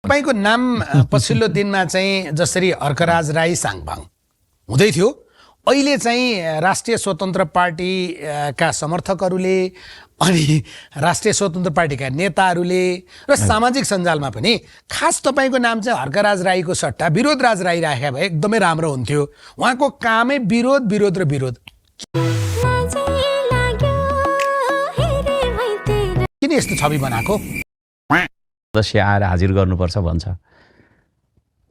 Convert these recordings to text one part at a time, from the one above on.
तपाईको नाम पछिल्लो दिनमा चाहिँ जसरी हर्कराज राई साङपाङ हुँदै थियो, अहिले चाहिँ राष्ट्रिय स्वतन्त्र पार्टीका समर्थकहरूले अनि राष्ट्रिय स्वतन्त्र पार्टीका नेताहरूले र सामाजिक सञ्जालमा पनि खास तपाईको नाम चाहिँ हर्कराज राईको सट्टा विरोधराज राई राखेका भए एकदमै राम्रो हुन्थ्यो। उहाँको कामै विरोध विरोध र विरोध। किन यस्तो छवि बनाएको? सदस्य आएर हाजिर गर्नुपर्छ भन्छ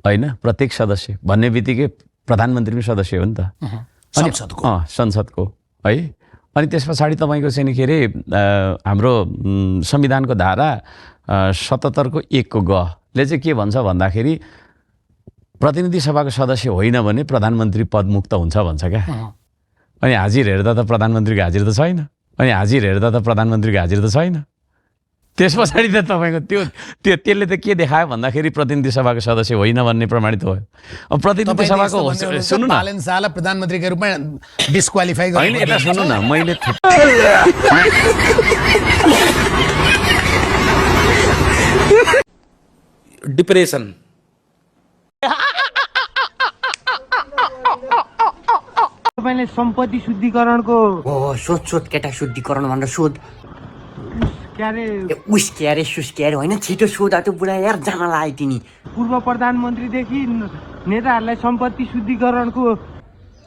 होइन, प्रत्येक सदस्य भन्ने बित्तिकै प्रधानमन्त्री पनि सदस्य हो नि त संसदको है। अनि त्यस पछाडि तपाईँको चाहिँ के अरे हाम्रो संविधानको धारा 77 को 1 को गले चाहिँ के भन्छ भन्दाखेरि प्रतिनिधि सभाको सदस्य होइन भने प्रधानमन्त्री पदमुक्त हुन्छ भन्छ क्या। अनि हाजिर हेर्दा त प्रधानमन्त्रीको हाजिर त छैन, त्यस पछाडि त तपाईँको त्यसले त के देखायो भन्दाखेरि प्रतिनिधि सभाको सदस्य होइन भन्ने प्रमाणित भयो। अब प्रतिनिधि सभाको सुन्नु न, बालन शाहलाई प्रधानमन्त्रीका रूपमा डिस्क्वालिफाई होइन, यता सुन्नु न, मैले डिप्रेसन तपाईले सम्पत्ति शुद्धिकरणको सोध केटा शुद्धिकरण भनेर सोध क्यारे सुस क्यारे होइन, छिटो सोध त्यो बुढा यार जान लाग्यो तिनी। पूर्व प्रधानमन्त्रीदेखि नेताहरूलाई सम्पत्ति शुद्धिकरणको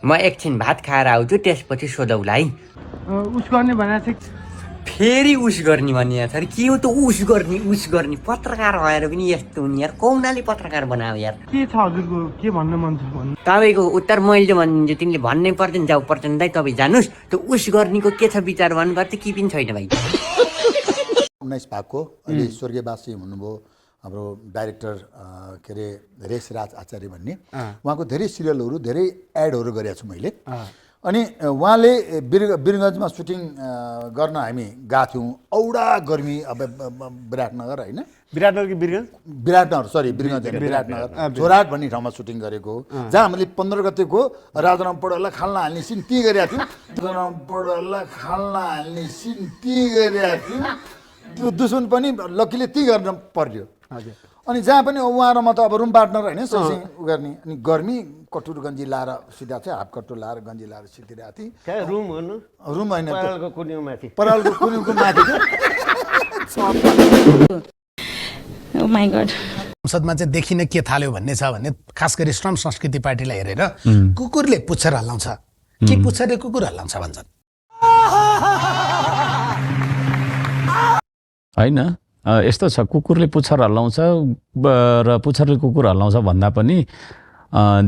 म एकछिन भात खाएर आउँछु, त्यसपछि सोधौला है। उस गर्ने भनेको छ, फेरि उस गर्ने भन्ने यार के हो त उस गर्ने पत्रकार भएर पनि यस्तो हुने यार, कौनाले पत्रकार बनायो यार। के छ हजुरको, के भन्न मन छ भन्नु? तपाईँको उत्तर मैले भनिदिन्छु, तिमीले भन्नै पर्दैन, जाऊ पर्दैन दाइ तपाईँ जानुहोस्। त्यो उस गर्नेको के छ विचार भन्नुपर्छ, के पनि छैन भाइ। 19 भागको अहिले स्वर्गीयवासी हुनुभयो हाम्रो डाइरेक्टर के अरे रेसराज आचार्य भन्ने, उहाँको धेरै सिरियलहरू धेरै एडहरू गरेको छु मैले। अनि उहाँले वीरगञ्जमा सुटिङ गर्न हामी गएको थियौँ। औडा गर्मी, अब विराटनगर होइन, विराटनगर झोराट भन्ने ठाउँमा सुटिङ गरेको, जहाँ हामीले 15 गतेको राजाराम पौडेललाई खाल्न हाल्ने सिन ती गरेका थियौँ। त्यो दुश्मन पनि लकीले ती गर्न पर्यो। अनि जहाँ पनि उहाँ र म त अब रुम पार्टनर होइन, सैसिङ गर्ने। अनि गर्मी कटुर गन्जी लाएर सिधा चाहिँ हाफ कटुर लाएर गन्जी लाएर सिधिरहेको थिएँ। रुम होइन, परालको कुन्युको माथि। संसदमा चाहिँ देखिन के थाल्यो भन्ने छ भने खास गरी श्रम संस्कृति पार्टीलाई हेरेर कुकुरले पुच्छर हल्लाउँछ कि पुच्छरले कुकुर हल्लाउँछ भन्छन् होइन। यस्तो छ, कुकुरले पुच्छर हल्लाउँछ र पुच्छरले कुकुर हल्लाउँछ भन्दा पनि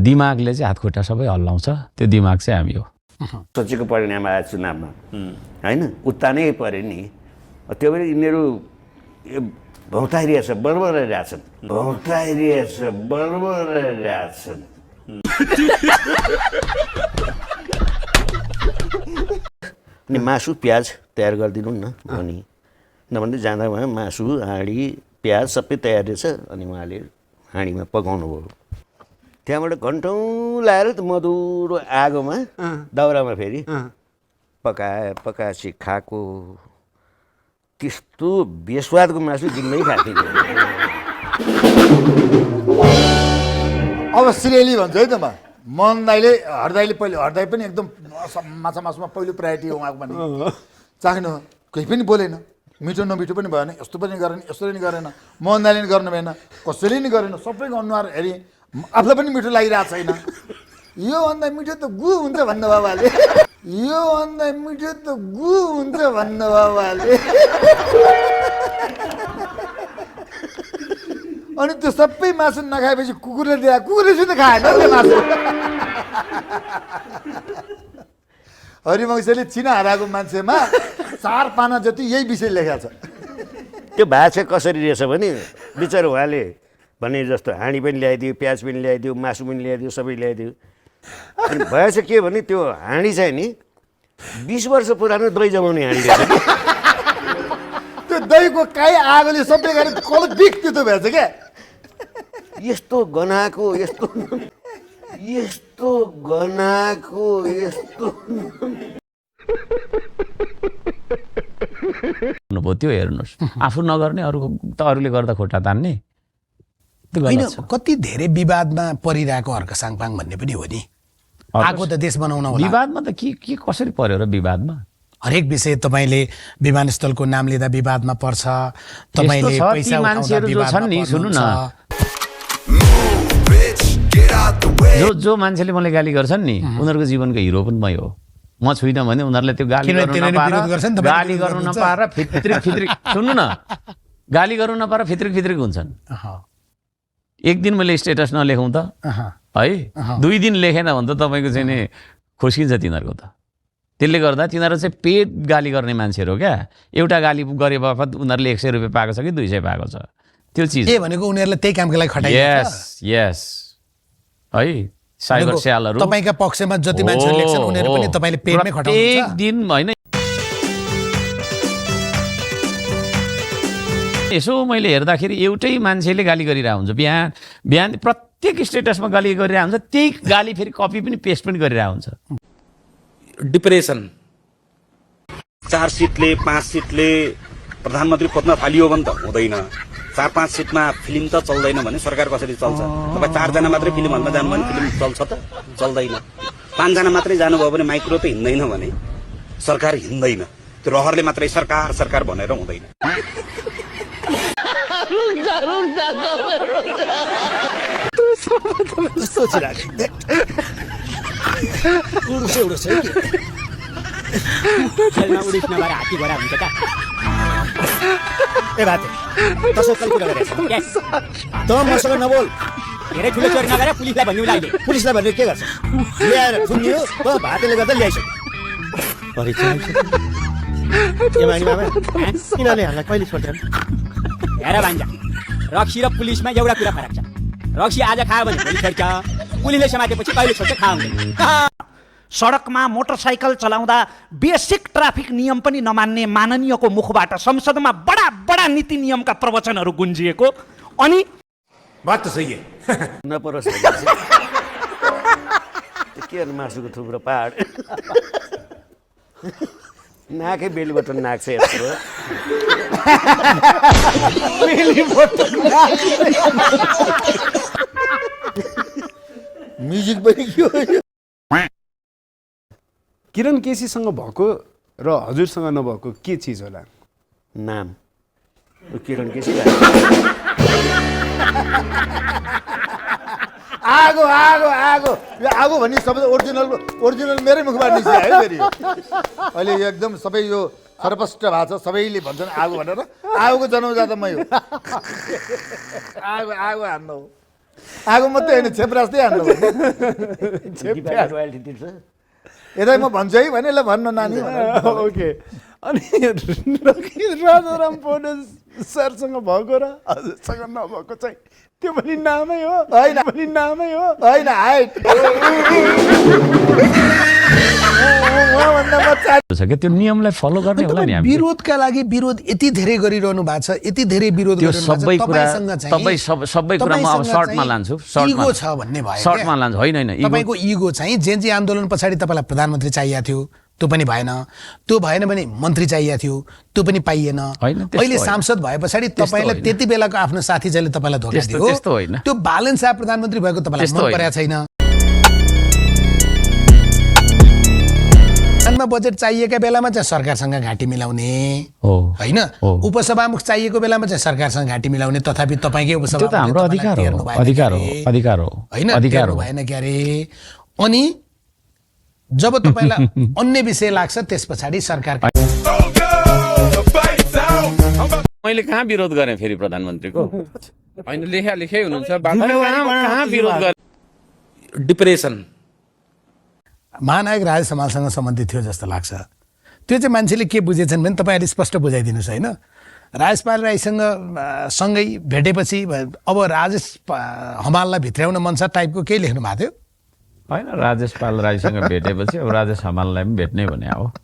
दिमागले चाहिँ हात खुट्टा सबै हल्लाउँछ, त्यो दिमाग चाहिँ हामी हो। सोचेको परिणाम आयो चुनावमा होइन, उत्तानै पऱ्यो नि। त्यो पनि यिनीहरू भौताइरहेछ, बर्बराइरहेछन्। अनि मासु प्याज तयार गरिदिनु न अनि नभन्दै जाँदा उहाँ मासु हाँडी प्याज सबै तयार रहेछ। अनि उहाँले हाँडीमा पकाउनु भयो, त्यहाँबाट घन्टौँ लाएर त मधुरो आगोमा दाउरामा फेरि पकाएपछि खाएको त्यस्तो बेस्वादको मासु जिम्मै खाएको थिएँ। अब सिरेली भन्छ है त मन दाइले, हरदाइले पहिले, हरदाइ पनि एकदम माछा मासुमा पहिलो प्रायोरिटी हो उहाँको पनि। चाख्नु केही पनि बोलेन, मिठो नमिठो पनि भएन, यस्तो पनि गरेन, यस्तो पनि गरेन, मोहन दाइले नि गर्नु भएन, कसैले नि गरेन, सबैको अनुहार हेरी आफूलाई पनि मिठो लागिरहेको छैन। योभन्दा मिठो त गु हुन्छ भन्नु बाबाले, योभन्दा मिठो त गु हुन्छ भन्नु बाबाले। अनि त्यो सबै मासु नखाएपछि कुकुरले दिए, कुकुरले खाएन त्यो मासु। हरिवंशले चिना हराएको मान्छेमा 4 पाना जति यही विषय लेखेको छ। त्यो भाषा कसरी रहेछ भने बिचरा उहाँले भने जस्तो हाँडी पनि ल्याइदियो, प्याज पनि ल्याइदियो, मासु पनि ल्याइदियो, सबै ल्याइदियो। अनि भएछ के भने त्यो हाँडी चाहिँ नि 20 वर्ष पुरानो दही जमाउने हाँडी रहेछ। त्यो दहीको काई आगोले सबै गरे कल बिक त्यो भएछ क्या। यस्तो गनाको यस्तो त्यो हेर्नुहोस्, आफू नगर्ने अरूले गर्दा खुट्टा तान्ने। त्यो होइन गलत छ। कति धेरै विवादमा परिरहेको हर्क साङपाङ भन्ने पनि हो नि आएको त देश बनाउन होला विवादमा त के कसरी पर्यो र विवादमा? हरेक विषय तपाईँले विमानस्थलको नाम लिँदा विवादमा पर्छ तपाईँले यस्तो छ, ती पैसा उठाउँदा मान्छेहरू जो छन् नि, विवादमा सुन्नु न। पर्नुहुन्छ। जो मान्छेले मलाई गाली गर्छन् नि उनीहरूको जीवनको हिरो पनि मै हो। म छुइनँ भने उनीहरूले त्यो गाली किनभने गर्नु तिनीहरूले विरोध गर्छन्, नपाएर तपाईले गाली विरोध गर्नु गर्नुहुन्छ। नपाएर फित्रिक फित्रिक सुन्नु न, गाली गर्नु नपाएर फित्रिक हुन्छन्। एक दिन मैले स्टेटस नलेखौँ त है, 2 दिन लेखेन भने त तपाईँको चाहिँ नि खुस्किन्छ तिनीहरूको त। त्यसले गर्दा तिनीहरू चाहिँ पेट गाली गर्ने मान्छेहरू हो क्या। एउटा गाली गरे बापत उनीहरूले 100 रुपियाँ पाएको छ कि 200 पाएको छ, त्यो चिज। ए भनेको उनीहरूले त्यही कामको लागि खटाइन्छ यस है, साइबर स्यालहरू तपाईँका पक्षमा जति मान्छेहरू लेख्छन् उनीहरू पनि तपाईँले पेटमै एक खटाउनुहुन्छ। दिन होइन। यसो मैले हेर्दाखेरि एउटै मान्छेले गाली गरिरहेको हुन्छ, बिहान प्रत्येक स्टेटसमा गाली गरिरहेको हुन्छ, त्यही गाली फेरि कपी पनि पेस्ट पनि गरिरहेको हुन्छ। डिप्रेसन 4 सिटले 5 सिटले प्रधानमन्त्री खोज्न थालियो भने त हुँदैन। 4-5 सिटमा फिल्म त चल्दैन भने सरकार कसरी चल्छ? तपाईँ 4 जना मात्रै फिल्म हलमा जानु भने फिल्म चल्छ त? चल्दैन। 5 जना मात्रै जानुभयो भने माइक्रो त हिँड्दैन भने सरकार हिँड्दैन। त्यो रहरले मात्रै सरकार भनेर हुँदैन। उडिस नभएर हात्ती घोडा हुन्छ क्या? ए बात कसो कल्पना गरेछ? त मसँग नबोल, धेरै ठुलो चोरी नगरे पुलिसलाई भन्नु लाग्यो। पुलिसलाई भन्नु के गर्छ? ल्याएर थुन्यो त भातेले गर्दा ल्याइसक्यो। परिचय के माग्ने बाबा? किनले हामीलाई कहिले छोड्दैन? हेर भान्जा, रक्सी र पुलिसमा एउटा कुरा फरक छ। रक्सी आज खायो भने भोलि छोड्छ, पुलिसले समातेपछि कहिले छोड्छ थाहा हुँदैन। सडकमा मोटरसाइकल चलाउँदा बेसिक ट्राफिक नियम पनि नमान्ने माननीयको मुखबाट संसदमा बडा बडा नीति नियमका प्रवचनहरू गुन्जिएको, अनि बात त सही है। नपरोस् के गर्नु, मासुको थुप्रो पहाड नाकै बेली बटन नाक्छ यत्रो। म्युजिक पनि के हो? किरण केसीसँग भएको र हजुरसँग नभएको के चिज होला? नाम किरण केसी। आगो आगो आगो यो आगो भन्ने शब्द ओरिजिनल मेरै मुखबाट निस्क्यो है फेरि। अहिले एकदम सबै यो खरपष्ट भएको छ, सबैले भन्छन् आगो भनेर। आगोको जन्मजात मै हो। आगो आगो हान्नु हो, आगो मात्रै होइन छेप्रास्दै हान्नु हो। यतै म भन्छु है भने ल भन्नु नानी। ओके, अनि राजाराम पौडेल सरसँग भएको र हजुरसँग नभएको चाहिँ त्यो पनि नामै हो? होइन पनि नामै हो, होइन हाइट छ क्या, त्यो नियमलाई फलो गर्ने होला नि हामी। विरोधका लागि विरोध यति धेरै गरिरहनु भएको छ, यति धेरै विरोध त्यो गरिरहनु सबै भएको छ, कुरा तपाईँसँग चाहिँ- तपाईँ सबै कुरा म अब तपाईँसँग सर्टमा चाहिँ लान्छु, इगो छ भन्ने भयो सर्टमा क्या? लान्छु। होइन तपाईँको इगो चाहिँ जेएनजी आन्दोलन पछाडि तपाईँलाई प्रधानमन्त्री चाहिएको थियो, त्यो पनि भएन। त्यो भएन भने मन्त्री चाहिएको थियो, त्यो पनि पाइएन। होइन, त्यस्तो अहिले होइन। सांसद भए पछाडि तपाईँलाई होइन। त्यति बेलाको आफ्नो साथी जसले तपाईँलाई धोका त्यस्तो दियो, होइन। त्यो बालन शाह प्रधानमन्त्री भएको तपाईँलाई त्यस्तो मन होइन। परेको छैन। मा बजेट चाहिएका बेलामा चाहिँ सरकारसँग घाँटी मिलाउने हो होइन, हो। उपसभामुख चाहिएको बेलामा चाहिँ सरकारसँग घाँटी मिलाउने, तथापि तपाईँकै त्यो त हाम्रो उपसभामुखले अधिकार तपाईँलाई हो, टेर्नु भएन अधिकार हो, क्यारे? अधिकार हो, होइन, अधिकार टेर्नु हो। भएन क्यारे? अनि जब तपाईँलाई अन्य विषय लाग्छ त्यस पछाडि सरकार मैले कहाँ विरोध गरेँ फेरि प्रधानमन्त्रीको? होइन, लेखै हुनुहुन्छ, कहाँ विरोध गरेँ? डिप्रेसन महानायक राजेश हमालसँग सम्बन्धित थियो जस्तो लाग्छ। त्यो चाहिँ मान्छेले के बुझेछन् भने तपाईँहरूले स्पष्ट बुझाइदिनुहोस् होइन। राजेशपाल राईसँग सँगै भेटेपछि अब राजेश हमाललाई भित्र्याउन मन छ टाइपको केही लेख्नु भएको थियो? होइन, राजेश पाल राईसँग भेटेपछि अब राजेश हमाललाई पनि भेट्नै भने हो।